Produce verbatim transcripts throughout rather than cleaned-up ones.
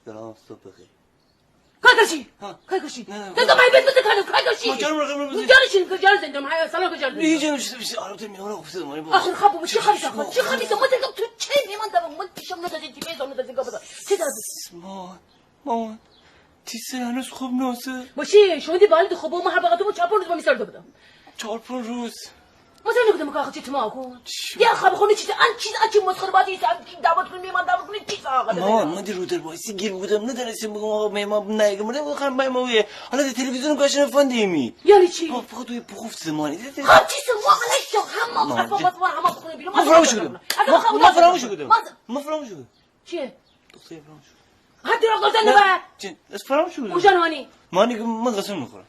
سلام، صبح بخیر. کای کشی؟ ها. کای کشی؟ نه، نه. تو تو مای بیت بده کانم، کای کشی؟ ما جانم رو قبول بده. جانشین، جان زندم، های، سلام کجا؟ نه، هیچ جانم شده بشه. آره، تو میونه گفته مانی با. آخر خب بابا، چی خالی داخل؟ چی خالی داخل؟ تو چه میمان دارم؟ من پیشم ندازی، تی پیزم ندازی، گفت. چی داری؟ ما، ما، تی سر هنوز خوب نوسه. باشی، شما دی بالد خوب، ما هر وقت تو چهار پنج روز با می سر دو بدم. چهار پنج روز. مزه نکودم که آخه چی تمام کن. چی؟ یا خب خونه چیز، ان چیز، ان چی مسخره بازی است، ان کی دعوت کنی، میمان دعوت کنی، چی آقا؟ مامان، من دی رودر وایسی گیر بودم، ندانستم بگم آقا میمان نه، اگه مره بخوام میمان ویه. حالا دی تلویزیون کاشنه فندیمی. یعنی چی؟ آه، فقط توی پخوف زمانی. خب چی سه ما حالا شو، همه مامان، خب ما همه بخونه بیرون. ما فراموش کودم. ما فراموش کودم. ما فراموش کودم. چیه؟ دختر فراموش کودم. حتی را گفتن نه. چی؟ از فراموش کودم. کجا نانی؟ مانی که من قسم می‌خورم.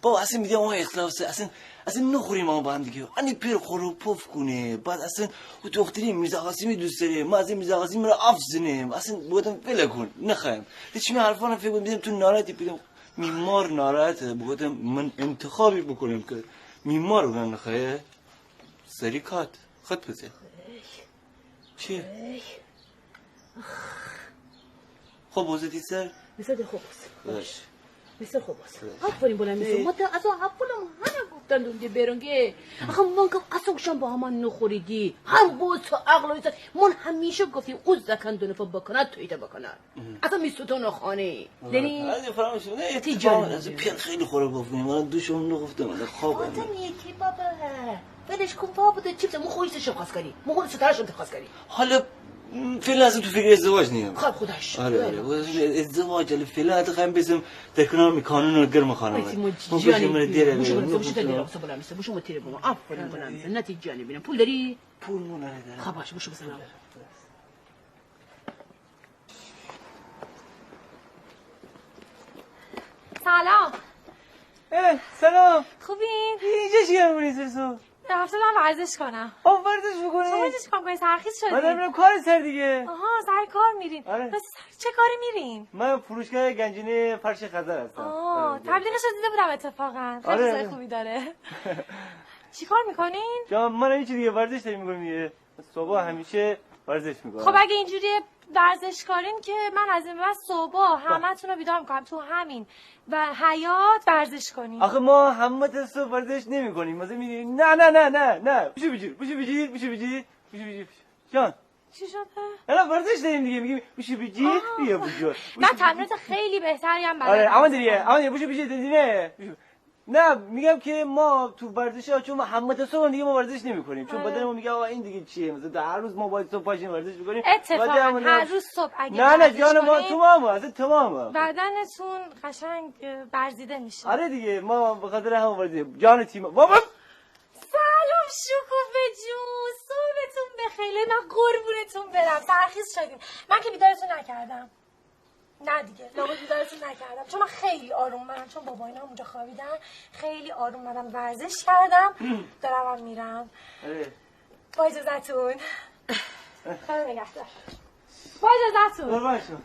بابا، اصلاً می‌گم آقا اختلاف سه، اصلاً، اصلاً نخوریم آقا با هم دیگه. انی پیر خورو پف کونه. بعد اصلاً او دختری میرزا قاسمی دوست داره. ما از این میرزا قاسمی را اف زنیم. اصلاً بودم ول کن. نخوایم. هیچ می حرفا رو فکر کن. بیدم تو ناراحتی، بیدم میمار ناراحته. بودم من انتخابی بکنم که میمار اونم نخوایه. سری کات. خط بزه. چیه؟ خب بازه تی سر؟ می سر ده خوب است. باش. می سر خوب است. آفرین بلند می سر. ما تا از اولم همه گفتن دونده بیرونگه. آخه من که اصلاً گوشم با همان نخوریدی. هم با تو عقل و ایسا. من همیشه گفتیم او زکن دو نفر بکنه، توی ده بکنه. اصلاً می ستون خانه. دنی؟ از فراموش نه، تی جان. از پیر خیلی خوره گفتیم. من دوشم نگفتم. خواب. آدم یکی بابا. ولش کن بابا، ده چیپس مو خویسه شب خواست کردی. مو خویسه ترشم خواست کردی. حالا، م، فعلاً از تو فکر ازدواج نیم. خب خداش. آره، آره. ازدواج، حالا فعلاً حتی خوایم بیسم در کنار می کانون و گرم خانواده. ایتی مو جانی بینم. بوشو بینم، بوشو تیره بینم. آفرین بینم. نه تی جانی بینم. پول داری؟ پول مو ندارم. خب باش، بوشو بزنم. سلام. اه، سلام. خوبین؟ اینجا چی کار می‌کنی سر صبح؟ رفتم ورزش کنم. آه، ورزش بکنی؟ شما اینجا چی کار می‌کنین؟ سرخیز شدین؟ من دارم می‌رم کار سر دیگه. آها، سر کار می‌رین. آره. پس سر چه کاری می‌رین؟ من فروشگاه گنجینهٔ فرش خزر هستم. آه، آره، تبلیغش رو دیده بودم اتفاقاً. خیلی، آره، چیزای خوبی داره. چی کار می‌کنین؟ جا من هیچ دیگه، ورزش داریم می‌کنیم دیگه. صبح همیشه ورزش می‌کنم. خب اگه اینجوری ورزش کارین که من از این به بعد صبح همه‌تون رو بیدار می‌کنم تو همین و حیاط ورزش کنین. آخه ما همه‌تون صبح ورزش نمی‌کنیم. مثلاً می‌گیم نه، نه، نه، نه، نه. بوشو بیجیر، بوشو بیجیر، بوشو بیجیر، بوشو بیجیر. جان. چی شده؟ الان ورزش داریم دیگه. می‌گیم بوشو بیجیر، آه، بیا بوشو. من تمرینات خیلی بهتری هم بلدم. آره، اما دیگه، اما دیگه، بوشو بیجیر، دیدی نه؟ بوشو. نه، می‌گم که ما تو ورزش‌ها، چون ما همه‌تون صبح دیگه ما ورزش نمی‌کنیم، چون، آره، بدن ما میگه آقا این دیگه چیه؟ مثلاً هر روز ما باید صبح پاشیم ورزش بکنیم. اتفاقاً بعد همون هر روز صبح اگه، نه، نه، ورزش کنیم، جان ما، تو ما هم، اصلاً تمام. بدنتون قشنگ، اه، ورزیده می‌شه. آره دیگه، ما به خاطر همون ورزش، جان تیم، بابا! سلام شکوفه جون، صبحتون بخیر. من قربونتون برم، سرخیز شدین. من که بیدارتون نکردم. نه دیگه، لابد بیدارتون نکردم، چون من خیلی آروم منم، چون بابا اینا هم اونجا خوابیدن، خیلی آروم منم، ورزش کردم، دارم هم می‌رم. آره. با اجازه‌تون. خدا نگهدار. با اجازه‌تون. قربان شما.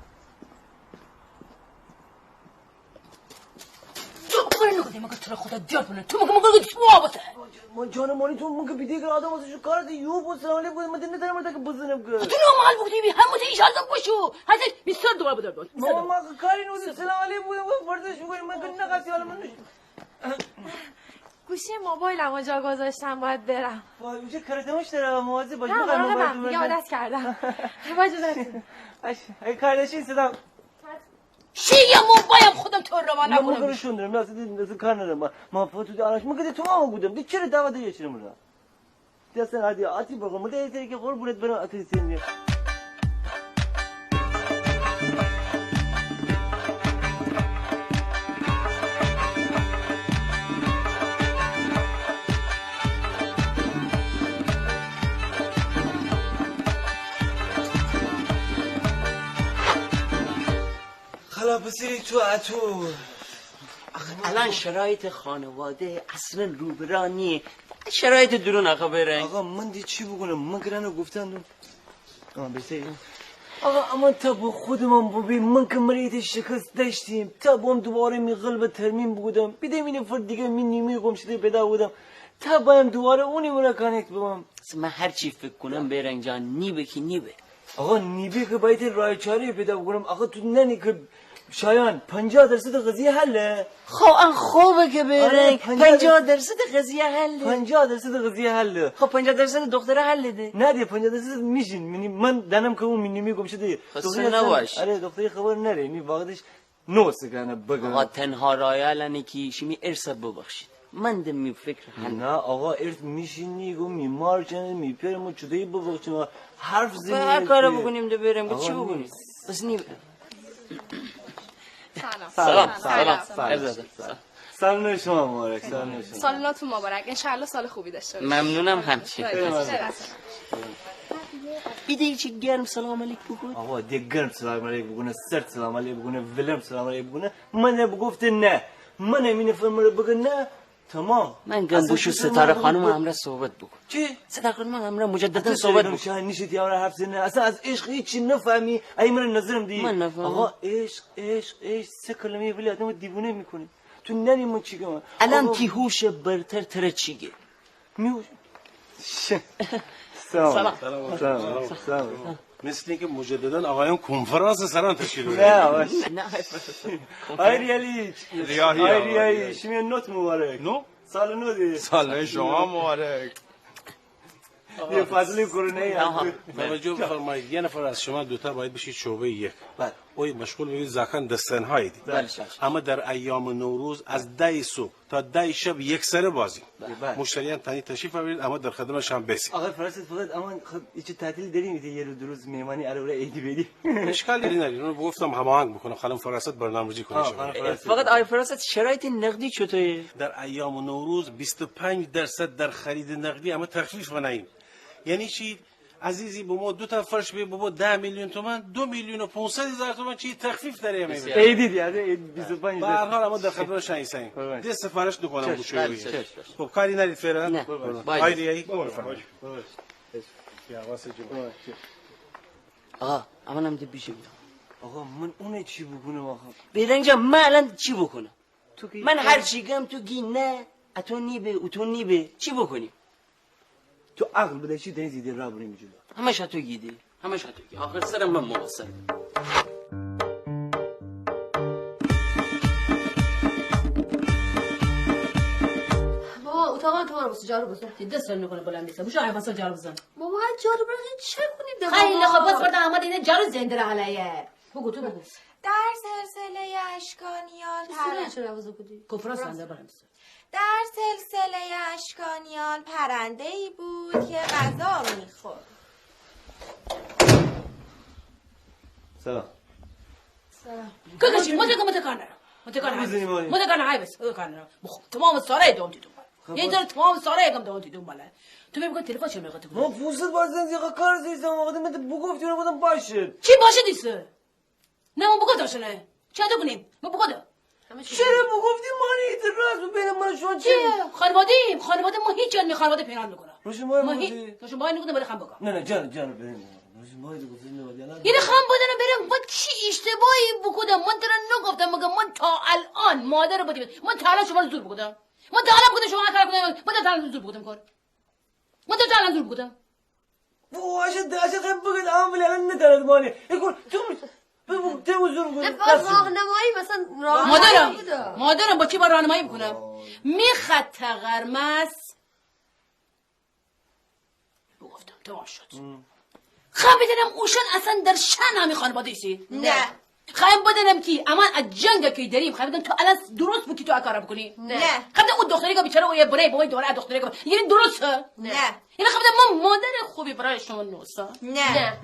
تو کاری نکردی، مگه تو را خدا دیار بله. تو مگه، مگه تو آبته. ما جان مانی تو مگه بیدی که آدم واسه شو کار دی، یو بود سلام علیکم، من نه دارم تا که بزنم که. تو نو مال بودی بی، هم مت ایشان بشو. حتی بیست دوباره بدار داد. ما، ما کاری نو سلام علیکم، ورزش می‌کنیم، من که نقصی حالا من. گوشی موبایلمو جا گذاشتم، باید برم. وای، اونجا کارتموش داره، مواظب باش. نه، می‌خوام مراقبم، موبایل تو دیگه بزنم. عادت کردم. با اجازه‌تون. اش، اگه کار داشتی صدا. شی یا موبایلم خودم تو روانه کنم. من کارشون دارم، نه، اصلاً، اصلاً کار ندارم. ما، ما فوتو دی آناش، من که تو هم بودم. دی چرا دعوت یه چرا مرا؟ دی اصلاً عادی، عادی بگو، من ده یه طریقه قربونت برم، عادی سیمی. خلا پسری تو اتو. آخه الان شرایط خانواده اصلاً روبرا نیه. شرایط درون آقا بیرنگ. آقا من دی چی بکنم؟ من که رانه گفتم دو. آه، بسه. آقا اما تا با خودمان ببی، من که مره ایته شکست داشتیم. تا بام دوباره می قلب ترمیم بودم. بیدم این نفر دیگه می نیمه گم شده پیدا بودم. تا بایم دوباره اونی مره کانکت ببم. اصلاً من هر چی فکر کنم بیرنگ جان، نیبه کی نیبه. آقا، نیبه که باید راه چاره پیدا بکنم. آقا، تو ننی که شایان، پنجاه درصد قضیه حله. خب، ان خوبه که برنگ. آره، پنجاه درصد قضیه حله. پنجاه درصد قضیه حله. خب، پنجاه درصد دختره حله ده. نه ده، پنجاه درصد میشین. منی، من دانم که اون مینیمی گم شده. خسته نباش. آره، دختری خبر نره. می وقتش نوسه کنه بگم. آقا، تنها راه حل انه کی شیمی ارث ببخشید. من ده می فکر حل. نه آقا، ارث میشینی، گو می مار چنه، می پئر مو چوده ببخشیم. حرف زنی. هر کاره بکنیم ده بریم، چی بکنیم؟ بس نی. سلام. سلام. سلام. سلام. سلام. سال نو شما مبارک، سال نو شما. سال نوتون مبارک. انشالله سال خوبی داشته باشید. ممنونم همچنین. خیلی ممنون. بیدی چی گرم سلام علیک بوکون؟ آقا، ده گرم سلام علیک بوکونه، سرد سلام علیک بوکونه، ولم سلام علیک بوکونه. من ده بوگفته نه. من می نفر مره بگه نه. تمام. من گم بوشو ستاره خانم همرا صحبت بوکون. چی؟ ستاره خانم همرا مجدداً صحبت بوکون. شاید نیشتی همرا حرف زنی. اصلاً از عشق هیچی نفهمی. ای مره نظرم دی. من نفهمم. آقا، عشق، عشق، عشق، سه کلمه ولی آدمو دیوونه می‌کنه. تو ننی من چی گم؟ الان آقا، تی هوش برتر تره چی گه؟ می‌گو. ش-، سلام. سلام. سلام. سلام. مثل اینکه مجدداً آقایان کنفرانس سران تشکیل بدن. نه، آقا. نه. آی ریالی. ریالی، آی آقا، ریالی. ریالی. شیمی نوت مبارک. نو؟ سال نو دی. سال نو شما مبارک. یه فاصله کرونایی. آها. توجه بفرمایید، یه نفر از شما دوتا باید بشید شعبهٔ یک. بله. اوی مشغول به زاکان دستن‌هایی دی. بله، بله. اما در ایام نوروز از ده صبح تا ده شب یکسره بازی. بله. مشتریان تانی تشریف آورید، اما در خدمت شما بیسیم. آقای فراست، فقط اما خب، ایچه تعطیل داریم، ایته یه رو دو روز مهمانی علاوه عیدی بیدی. اشکالی ناری، اونو بوگفتم هماهنگ بوکونه، خانم فراست برنامه‌ریزی کونه شما. فقط آقای فراست، شرایط نقدی چطوره؟ در ایام نوروز بیست و پنج درصد در خرید نقدی اما تخفیف بناییم. یعنی چی؟ عزیزی بمو دوتا فرش به بابا ده میلیون تومن، دو میلیون و پونصد هزار تومن چی تخفیف داره. بسیار. عیدی دیگه، عید بیست و پنج. به هر حال اما در خدمت شما ایساییم. قربان. ده سفارش دوکونم بوشویی. بله، چشم، چشم. خب کاری ناری فعلاً؟ نه. قربان. بای. هایدی، هایدی. بفرمایید. آقا، امانم ده بیشیم. آقا، من اونه چی بوکونم آقا؟ بیرنگ جان، من الان چی بوکونم؟ من هر چی گم تو گی نه، اتو نیبه، اوتو نیبه، چی بوکونیم؟ تو عقل بدی چی دنیزی دی راه بریم جلو. همش اتو گیدی، همش اتو گی. آخر سرم من مقصر. بابا، اتاقا تو برو بوسو، جارو بزن. تی دست سر نوکونه بلند بیسه. بوشو، آی فصل جارو بزن. بابا، جارو بزن چی کونی ده؟ خیلی خوب، بس فردا احمد اینه جارو زنده را حالیه. بوگو، تو بوگو. در سلسلهٔ اشکانیان پرنده. چرا عوض کودی؟ کنفرانس اندر برم. در سلسلهٔ اشکانیان پرنده‌ای بود که غذا می‌خورد. سلام. سلام. کاکا چی؟ مته کار نره. مته کار نره. مته کار نره. های بس، مته کار نره. بخو، تمام سارا دوم تی دوم. یه ذره تمام سارا یکم دوم تی دوم بالا. تو بیا بگو تلفن چه می‌خواد تو؟ ما فرصت بازی یه کار زیستم، وقتی من تو بگفتی اونو گفتم باشه. چی باشه دیسه؟ نه، من بوگفتم شنه. چی اتو کونیم؟ من بوگفتم. چرا بوگفتی؟ مانه اعتراض بو بین من و شما چی؟ خانواده‌ایم، خانواده. ما هیچ جا می خانواده پنهان نوکونم. روشن‌باور بوگفتی؟ روشن‌باور نوکودم، ولی خم بوگم. نه، نه، جان، جان، ببین. روشن‌باور بوگفتی نه، نه. یعنی خم بدنم برم، من چی اشتباهی بوکودم؟ من تره نوگفتم، مگه من تا الان مادر بدی، من تا الان شمره زور بوکودم؟ من تا الان بوگفتم شما کار کونید، من تا الان زور بوکودم کار. من تا الان زور بوکودم. بابا، اشه، اشه خیلی بگید، اما ولی الان نترد مانه. اکن، تو، تو، تو زور بوکودی. باز راهنمایی، مثلاً راهنمایی بده. مادرم، با چی با راهنمایی بوکونم؟ می خط قرمز. بوگفتم، تمام شد. خوایم بدانم اوشان اصلاً در شأن همی خانواده ایسی؟ نه. خوایم بدانم کی امان ا جنگ کی داریم، خوایم بدانم تو الان درست بو کی تو ا کارا بوکونی؟ نه. خوایم بدانم او دختری که بیچاره او یه بنای بابای دوباره ا دختری که، یعنی درسته؟ نه. یعنی خوایم بدانم من مادر خوبی برای شما نوستم؟ نه. نه.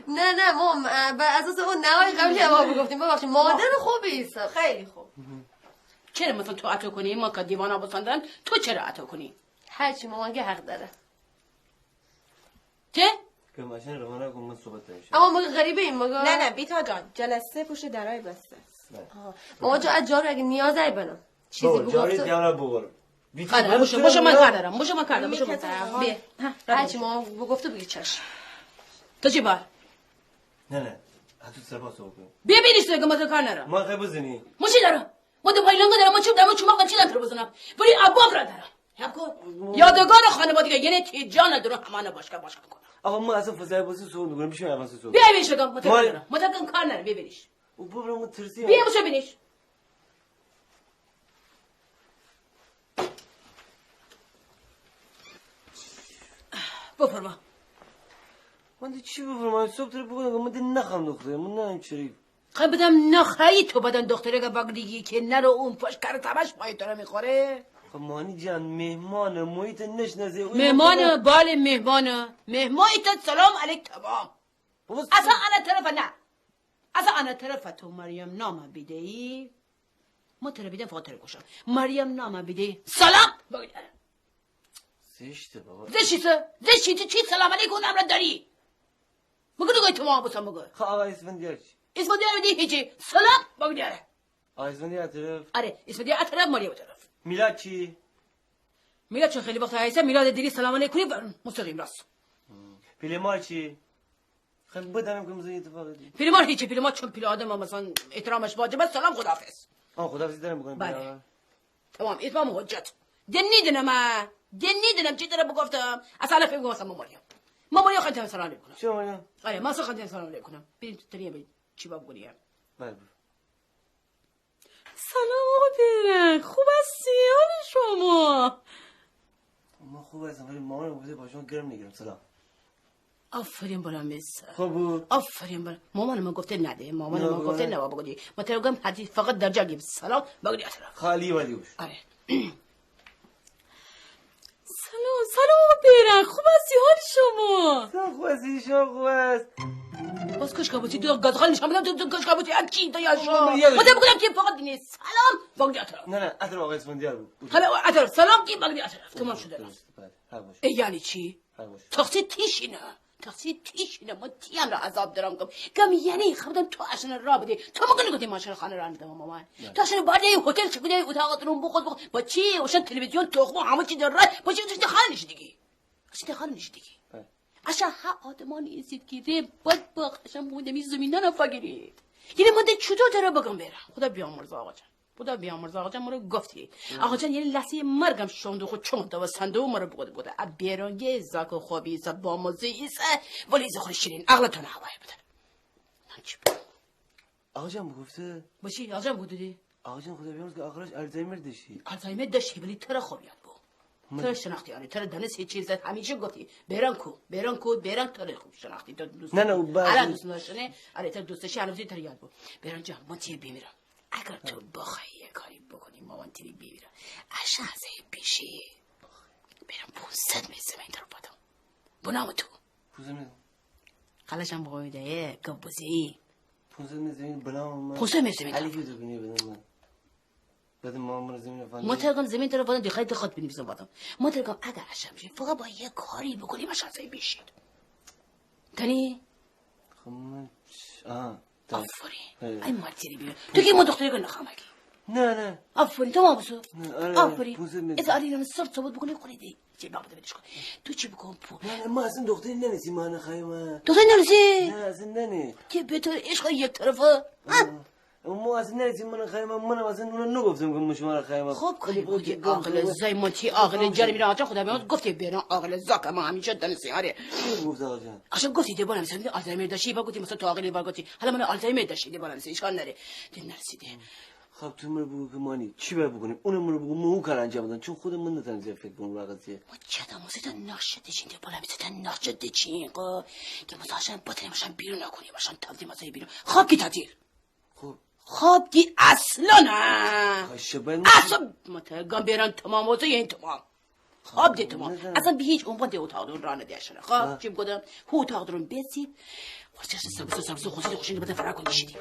نه، نه، ما، اه، بر اساس اون نوای قبلی هم ما بوگفتیم، ببخشید، مادر خوبی ایسم. خیلی خوب. چرا مثلاً تو اتو کونی، ما که دیوانا بسندن، تو چرا اتو کونی؟ هرچی مامان گه حق داره. چه؟ که ماشین روانه کن، من صحبت دارم. اما مگه غریبه‌ایم مگه؟ نه، نه، بیتا جان، جلسه پشت درای بسته است. بله. آها. مامان جان، ا جارو اگه نیاز ای بنم. چیزی بابا، جارو بوگفته؟ دیگه را بوبر. خانم، بوشو، بوشو، من کار دارم. بوشو، من کار دارم. بوشو، من کار دارم. بیا. ها، هرچی مامان بوگفته بگی چشم. تو چی بار؟ نه، نه. حتی سرپا صحبت کنیم. بیا، بیا، نیست که من تو کار نرم. ما خیلی بزنی. من چی دارم؟ من دو پای لنگه دارم، من چوب دارم، من چوماق دارم، چی دارم تو رو بزنم؟ ولی اباک را دارم. یادگار خانوادگی، یعنی تی جان درو همانه باشکا، باشکا کنم. آقا، من اصلاً فضای بازی صحبت می‌کنم. بشین، اصلاً صحبت. بیا، بیا، شکم، متأکد ما دارم. متأکد کار نره، بیا، بیا. او بابا، من ترسیم. بیا، بشو بینیش. بفرما. من ده چی بفرما؟ صبح تره بگم من ده نخم دختره، من نه چری. خب بدم نخایی تو بدن دختره که بگریگی که نره اون پشت کار تمش پای تو رو می‌خوره. خب مانی جان، مهمانه، محیط نشناسه. مهمانه، بله مهمانه. مهمانی تا سلام علیک تمام. بابا، اصلاً انا طرف نه. اصلاً انا طرف تو مریم نامه بیده‌ای. ما تره بیدم فقط تره کشم. مریم نامه بیده‌ای. سلام. بگو. زشته بابا. زشتی سه؟ زشتی تو چی سلام علیکم امرا داری؟ مگه تو گوی تو ما بسم مگه؟ خب آقا اسفندیار چی؟ اسفندیار دی هیچی. سلام. بگو. آقا اسفندیار طرف. آره، اسفندیار طرف، مریم طرف. میلاد چی؟ میلاد چون خیلی وقت هایسه، میلاد دیری سلام علیکم و مستقیم راست. پیله مار چی؟ خیلی بدانم که مثلاً اتفاقی دی. پیله مار هیچی، پیله مار چون پیله آدم مثلاً احترامش واجبه، سلام خداحافظ. آه، خداحافظی دارم بکنم. بله. پیله مار. تمام، اتمام حجت. دن نیدنم، ها. دن نیدنم، چی تره بگفتم؟ اصلاً فکر کنم اصلاً مماریم. مماریم خیلی سلام علیکم. چی مماریم؟ آره، ما اصلاً خیلی سلام علیکم. بریم تو تریه بریم. چی باب گریه؟ بله، برو. سلام آقا بهرنگ، خوب هستی؟ حال شما؟ من خوب هستم، ولی مامانم گفته با شما گرم نگیرم. سلام. آفرین برم میسر. خوب بود؟ آفرین برم. مامانم گفته نده، مامانم گفته نبا بگودی. من تره گم حدیث فقط در جا گیم. سلام، بگودی اطراف. خالی ولی اوش. آره. سلام، سلام آقا بهرنگ، خوب هستی؟ حال شما؟ سلام، خوب هستی؟ شما خوب است؟ باز کش کبوتی، تو گازخال نشان بدم، تو، تو کش کبوتی، ام کی تو یا شما؟ آقا، یه دقیقه. بودم بگم که فقط دینی سلام، بگدی اطراف. نه، نه، اطراف آقا اسفندیار بود. حالا اطراف، سلام کی بگدی اطراف، تمام شده. درست، بله، حق باشه. ای یعنی چی؟ حق باشه. تقصیر تیشینه. تقصیر تیشینه، من تی امرا عذاب درم کم. گم یعنی خبدم تو اشان را بده. تو مگه نگفتی من اشان خانه را ندم مامان؟ نه. تو اشان بارده هتل چه کده اتاق درون بخود بخود. با چی؟ اوشان تلویزیون، تخم، همه چی در راه. با چی تو خانه نشی دیگه؟ اشان خانه نشی دیگه. بله. اشان ها آدمانی ایسید که ره بدبخت اشان بودمی زمینان فقیرید. یعنی من ده چطور تره بگم بهرنگ؟ خدا بیامرزه آقا جان. خدا بیامرزه آقا جان، مرا گفتی. آقا جان، یعنی لحظهٔ مرگم شوندو خو چون تو سندو مرا بگو بگو. ا بهرنگه زاک خوبی ایسه، بامزه ایسه، ولی ایسه خو شیرین عقل تو نه هوای بده. من چی بگم؟ آقا جان بگفته. باشی، آقا جان بگفته دی. آقا جان خدا بیامرزه که آخرش آلزایمر داشتی. آلزایمر داشتی، ولی تره خوب یاد بو. تره شناختی، آره، تره دانستی چی زد، همیشه گفتی بهرنگ کو، بهرنگ کو، بهرنگ تره خوب شناختی، تو دوست. نه، نه، او بعد الان دوست داشتنه، آره، تره دوست داشتی، الان تره یاد بو. بهرنگ جان، من تره بیمیرم. اگر تو بخوای یه کاری بکنی، مامان تره بیمیرم. اشان زای بیشی. بهرنگ پونصد متر زمین تره بدم. به نام تو. پونصد متر. خالشم بگوی ده، گپ بزی. پونصد متر زمین به نام من. پونصد متر زمین. علی کی تو بینی بدم من. بعد ما عمر زمین فندی. ما تره گم زمین تره فندی، دخوای دخوات بینی بیزم وطن. ما تره گم اگر اشان بشی، فقط با یه کاری بکنی، اشان زای بیشید. تانی؟ خب من چ-، آه، تا-، آفرین. ای مار تره بیرون. تو کی من دختری گه نخوام اگه. نه، نه. آفرین، تمام بسو. نه، آره، آفرین. پونصد متر. از آدی سر ثابت بکنی خوری دی. چی بابا بدش کن. تو چی بکن پو؟ نه، نه، ما اصلاً دختری ننسی، ما نخوایم. دختری ننسی؟ نه، اصلاً ننه. که به تو عشق یک طرفه. ها؟ آه. ما اصلاً ننسی، من خوایم، من اصلاً اونو نگفتم که من شما را خوایم. خب، کاری بودی عاقل زای، من تی عاقل جان میرا آجا خدا بیامرز گفتی بیرون عاقل زاک، ما همیشه دنسی، آره. چی گفت آقا جان؟ اصلاً گفتی ده بانم سن آلزایمر داشتی، با گفتی مثلاً تو عاقلی با گفتی. حالا من آلزایمر داشتی ده بانم سن، اشکال نره. ده نرسیده. خب تو مره بگو که مانی چی باید بکنیم؟ اونم مره بگو، من او کار انجام بدم، چون خودم من نتونم زیاد فکر کنم واقعاً. ما چه آدم واسه تا نقشه دچین ده بالا میسه، تا نقشه دچین، خب، که مثلاً اشان بتونیم اشان بیرون نکنیم، اشان تعطیل مثلاً بیرون. خب کی تعطیل؟ خب. خب کی اصلاً نه. خب، شبن اصلاً متأکدم بیرون تمام واسه این تمام. خب ده تمام. اصلاً به هیچ عنوان ده اتاق درون راه نده اشانه. خب، چی بگودم؟ هو اتاق درون بیسی. ورچه سبز سبز خوشی خوشی بده فرار کنی شدی.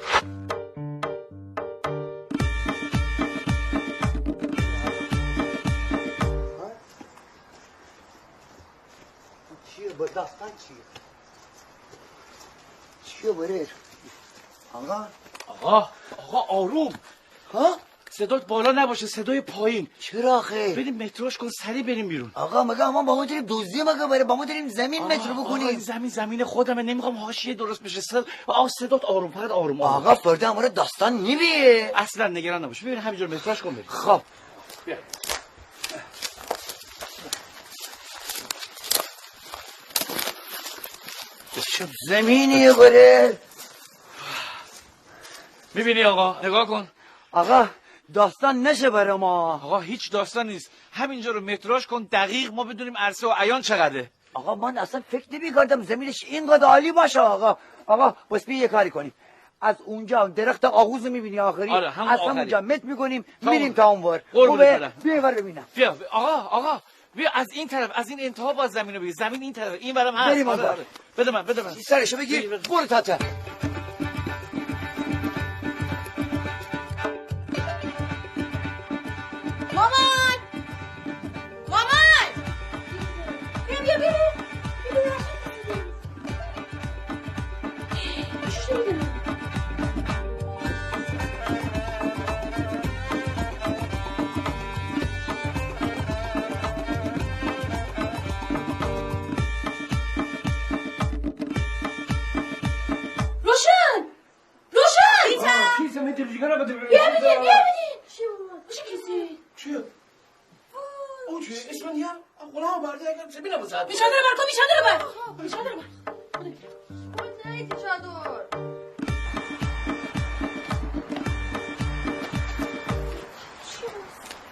چیه با داستان چیه؟ چیه بره؟ آقا؟ آقا، آقا آروم. ها؟ صدات بالا نباشه، صدای پایین. چرا آخه؟ بریم متراژ کن، سریع بریم بیرون. آقا، مگه اما با ما داریم دزدی مگه بره؟ با ما داریم زمین متر بکنیم. آقا، این زمین زمین خودمه، نمی‌خوام حاشیه درست بشه. صد-، آه، صدات آروم، فقط آروم، آروم. آقا، فردا امره داستان نیبه. اصلاً نگران نباش. ببین همینجور متراژ کن بریم. خب. بیا. بیا. چه زمینی بره. می‌بینی آقا، نگاه کن. آقا، داستان نشه برا ما. آقا، هیچ داستان نیست. همینجا رو متراژ کن، دقیق ما بدونیم عرصه و عیان چقدره. آقا، من اصلاً فکر نمی‌کردم زمینش اینقدر عالی باشه، آقا. آقا، بس بیا یه کاری کنیم. از اونجا درخت آغوز می‌بینی آخری؟ آره، همون از آخری. همونجا متر می‌کنیم، تا می‌ریم اون. تا اونور. قربونت خوبه؟ برم. بیا اینور ببینم. بیا، آقا، آقا، بیا از این طرف، از این انتها باز زمین رو بگیر. زمین این طرف، این ورم هست. بریم آره، اونور. آره. بده من، بده من. این سرشو بگیر، بگیر، بده. برو تاته. مامان! مامان! بیا، بیا، بیا. بیا، بیا. روشن! روشن! کیسه؟ می تلویزیون رو بده. بیا ببین، بیا ببین. چی اومد؟ چی کیسه؟ چیه؟ او چیه؟ اسفندیار؟ غلام برده، اگر زمین رو بزد. می‌شه داره بر کن، می‌شه داره بر. می‌شه داره بر.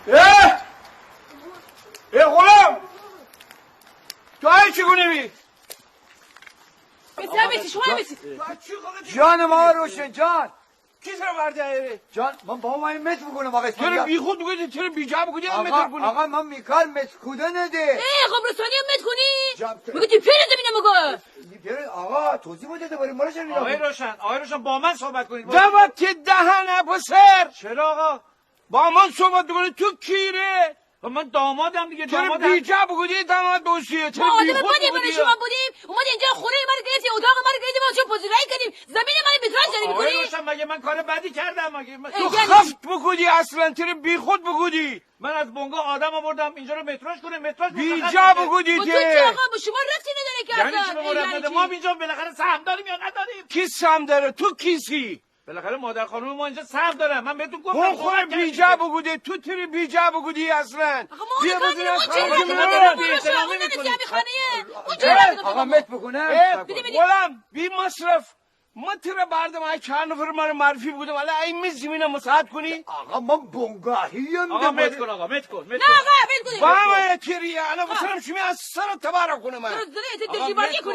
اه! اه، غلام! تو ای چی گونه بی؟ بسیار بسی، شما بسی. جان ما روشن جان. کی سر برده ایره؟ جان، من با ما متر بکنم آقا اسفندیار. چرا بیخود بگویی، چرا بیجا بگویی، آقا، متر کنی؟ آقا، من می‌کار متر کودن ده. ای، خب رسانی هم متر کنی؟ جان، تو مگه تی پیر زمینه مگه؟ تی پیر، آقا، توضیح بده، دوباره مرا چرا آقای روشن، آقای روشن، با من صحبت کنید. دوا تی دهنه پسر. چرا آقا؟ با من صحبت کنی، تو کیری؟ و من دامادم دیگه، چرا دامادم. بیجا بگودی داماد دوستیه؟ چرا ما آدم بدی برای شما بودیم؟ اومدی اینجا خونه ما رو گرفتی، اتاق ما رو گرفتی، ما چه پذیرایی کردیم؟ زمین ما رو متراژ داری می‌کنی؟ آقای روشن، مگه من کار بدی کردم؟ مگه من تو یعنی خفت بگودی اصلاً، چرا بیخود بگودی؟ من از بنگاه آدم آوردم، اینجا رو متراژ کنه، متراژ مشخص بیجا بگودی. تو چی آقا؟ به شما ربطی نداره که یعنی اصلاً. چی به ما ربط نداره؟ ما اینجا بالاخره سهم داریم یا نداریم؟ کی سهم داره؟ تو کیسی؟ بالاخره مادر خانم ما اینجا سهم داره. من بهتون گفتم، بون خوره بیجا بگوده، تو تره بیجا بگودی اصلاً. آقا، ما بیا بزن از خانه. آقا، مت بکنم. غلام، بی مصرف. ما تره بردم، ای چهار نفر ما رو معرفی بگودم. حالا ای می زمینه مساعد کنی؟ آقا، من بنگاهیم. آقا، مت کن، آقا، مت کن، مت کن. نه، آقا، مت کن. با ما تری، انا بسرم شمی از سر تبارک کنم. آقا، مت کن.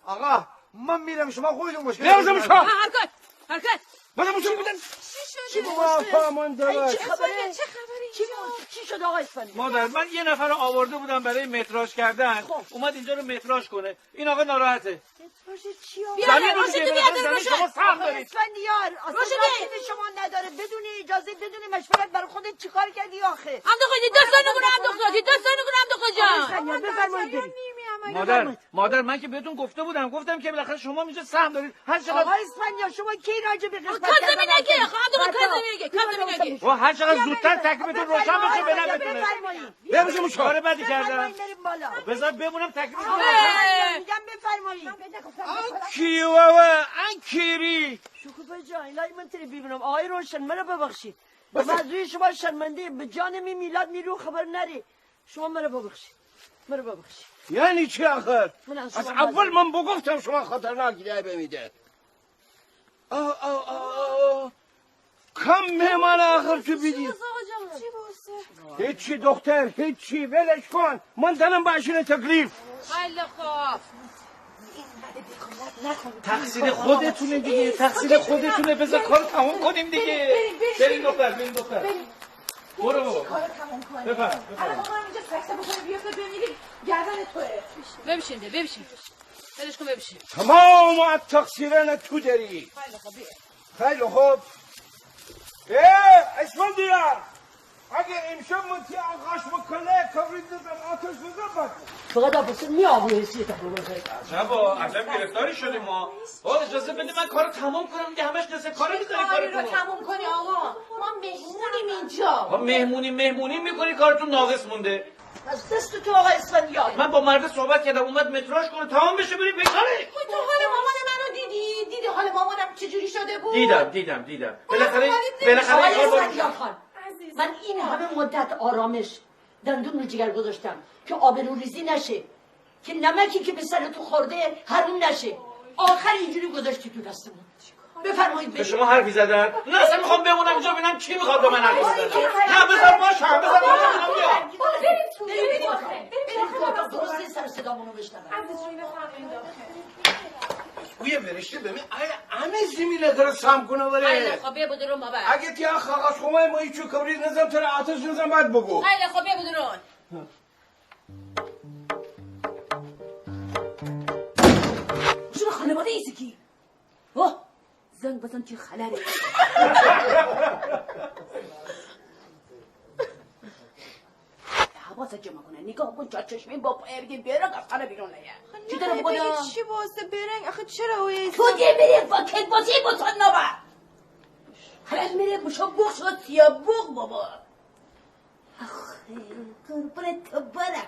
آقا، من می‌رم، شما خودتون مشکل. حرکت، حرکت. بزن بزن. چی شده؟ چی بابا، پامان داره؟ چه خبره؟ چه خبری؟ چی شد؟ چی شد آقا اسفندیار؟ مادر، من یه نفر رو آورده بودم برای متراژ کردن. خب. اومد اینجا رو متراژ کنه. این آقا ناراحته. متراژ چی آقا؟ زمین رو دیگه، بالاخره زمین شما سهم دارید. اسفندیار، اصلاً ربطی به شما نداره. بدون اجازه، بدون مشورت برای خودت چیکار کردی آخه؟ انداختی، دست نگونه، انداختی، دست نگونه، انداختی جان. آقا اسفندیار، بفرمایید برید. مادر، مادر، من که بهتون گفته بودم، گفتم که بالاخره شما اینجا سهم دارید. هر چقدر آقا اسفندیار، شما کی راجع به قسمت کردن حرف زدی؟ کار زمینگی، کار زمینگی. و هر چقدر زودتر تکلیفتون روشن بشه، به نفعتونه. بفرمایید. بیا بشین، کار بدی کردم. بفرمایید، بریم بالا. بذار بمونم، تکلیفتون روشن بشه. می‌گم بفرمایید. آن کیری بابا، آن کیری. شکوفه جان، الهی من تره بیبینم. آقای روشن، منو ببخشید. بس. من از روی شما شرمنده، به جان می میلاد می رو خبر نری. شما مرا ببخشید. مرا ببخشید. یعنی چی آخر؟ از اول من بگفتم شما خطرناکی ده بمیده. آه، آه، آه، آه. کم مهمان آخر تو بیدی. هیچی دختر، هیچی، ولش کن. من دانم باشینه تکلیف. خیلی خوب. تقصیر خودتونه دیگه، تقصیر خودتونه. بذار کار تموم کنیم دیگه. بریم، بریم، بریم. بریم دختر، بریم دختر. بریم. برو بابا. کار تموم کنیم. بفرم، بفرم. الان ما اینجا سکته بکنیم، بیفته بمیریم، گردن توه. ببشین ده، ببشین. ولش کن، ببشین. تمام تقصیران تو داری. خیلی خوب، بیا. خیلی خوب. اه، اسفندیار. اگه امشب من تی آقاش مکله کبریت نزم، آتش نزم، بد. فقط افسر می آبرو حیثیت رو بزنید. عجبا، عجب گرفتاری شدیم ما. آقا، اجازه بده من کارو تمام کنم دیگه، همش نصف کاره می‌ذاری کارو. کاری رو تمام کنی آقا؟ ما مهمونیم اینجا. آقا، مهمونی، مهمونی می‌کنی، کارتون ناقص مونده. از دست تو آقا اسفندیار. من با مرد صحبت کردم، اومد متراژ کنه، تمام بشه، بریم پیکاره. خب تو حال مامان منو دیدی؟ دیدی حال مامانم چجوری شده بود؟ دیدم، دیدم، دیدم. بالاخره، بالاخره یه کار باید بکنم. آقای اسفندیار خان، من این همه مدت آرامش، دندون رو جگر گذاشتم که آبروریزی نشه. که نمکی که به سر تو خورده حروم نشه. آخر اینجوری گذاشتی تو دستمون. بفرمایید، به شما حرفی زدن؟ نه، اصلاً می‌خوام بمونم اینجا ببینم کی می‌خواد با من حرف بزنه. نه، بذار باشم، بذار باشم، می‌خوام بیام. بریم تو، بریم تو اتاق. بریم تو اتاق، درست سر صدامونو بشنون. عزیز جون، بفرمایید داخل. اویه ورشته به من، آیا همه زمینه کره سم کونه وره؟ آیا خب، بیا بدرون بابا. اگه تی کاغذ خمای ما هیچو کبریت نزم، تره آتش نزم، بعد بگو. آیا خب، بیا بدرون. شما خانواده ایسه کی؟ اوه، زنگ بزن چی خلره. حواست جمع کونه، نگاه کن، چار چشمه با پای بگی بیرنگ از خانه بیرون لیه. چی داره بکنم؟ چی واسه بیرنگ؟ آخه چرا اویه تو ده میره وکیل بازی بسن نوا. حالا میره بشو بخش و سیاه بخ بابا. آخه، قربونت تو برم.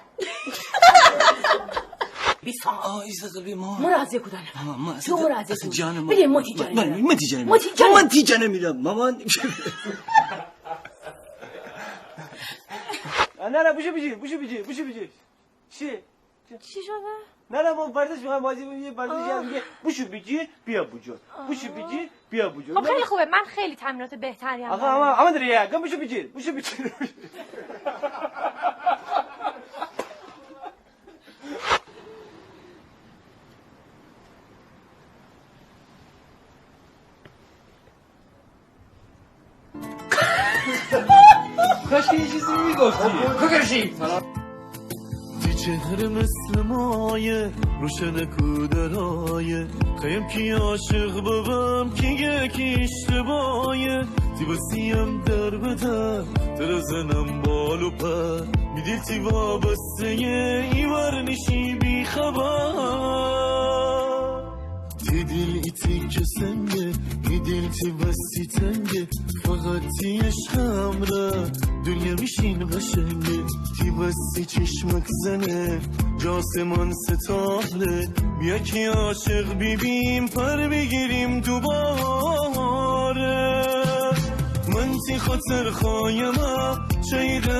بیسا. آه، ایسا قلبی ما. مراضی کودن. ماما، ما تو مراضی کودن. جان ما. بله، ما تی جان میرم. ما تی جان میرم. ما تی جان میرم، مامان. نه، نه، بوشو بیجیر، بوشو بیجیر، بوشو بیجیر. چی؟ چی شده؟ نه، نه، ما ورزش می‌خوایم، بازی، یه ورزشی هست میگه بوشو بیجیر، بیا بوجور. بوشو بیجیر، بیا بوجور. خب، خیلی خوبه، من خیلی تمرینات بهتری هم دارم. آقا، اما، اما داری یا، گم بوشو بیجیر، بوشو بیجیر. کاش که یه چیزی می‌گفتی. بکشی. تی چهره مثل مایه، روشن کودرایه. خایم کی عاشق ببم، کی گه کی اشتبایه. تی وسیم در به در، تره زنم بال و پر. می دیل تی وابسته‌یه، ایوار نیشی بی‌خبر. تی دیل ای تیکه سنگه، می دیل تی وسی تنگه، فقط تی عشق امرأ دنیا میشین قشنگه. تی وسی چشمک زنه، جا آسمان ستاره. بیا کی عاشق بیبیم، پر بیگیریم دوباره. من تی خاطر خایمه، شهید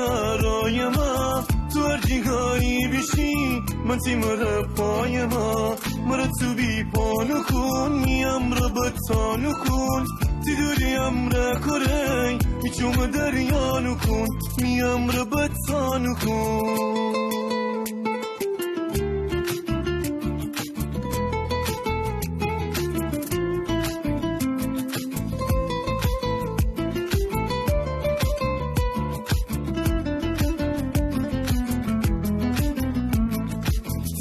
رایمه، تو هر جیگایی بیشی، من تی مره پایمه. مره تو بی پا نوکون، می امرأ بتا نوکون. تی دوری امرأ کره، می چومه دریا نوکون، می امرأ بتا نوکون.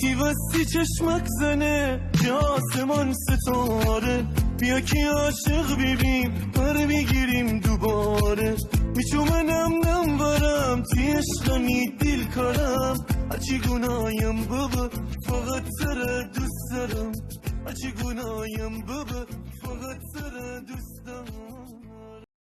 تی وسی چشمک زنه، جا آسمان ستاره. بیا کی عاشق بیبیم، پر بیگیریم دوباره. می چومه نم نم ورم، تی عشق می دیل کارم. هرچی گونایم ببه، فقط تره دوست دارم. هرچی گونایم ببه، فقط تره دوست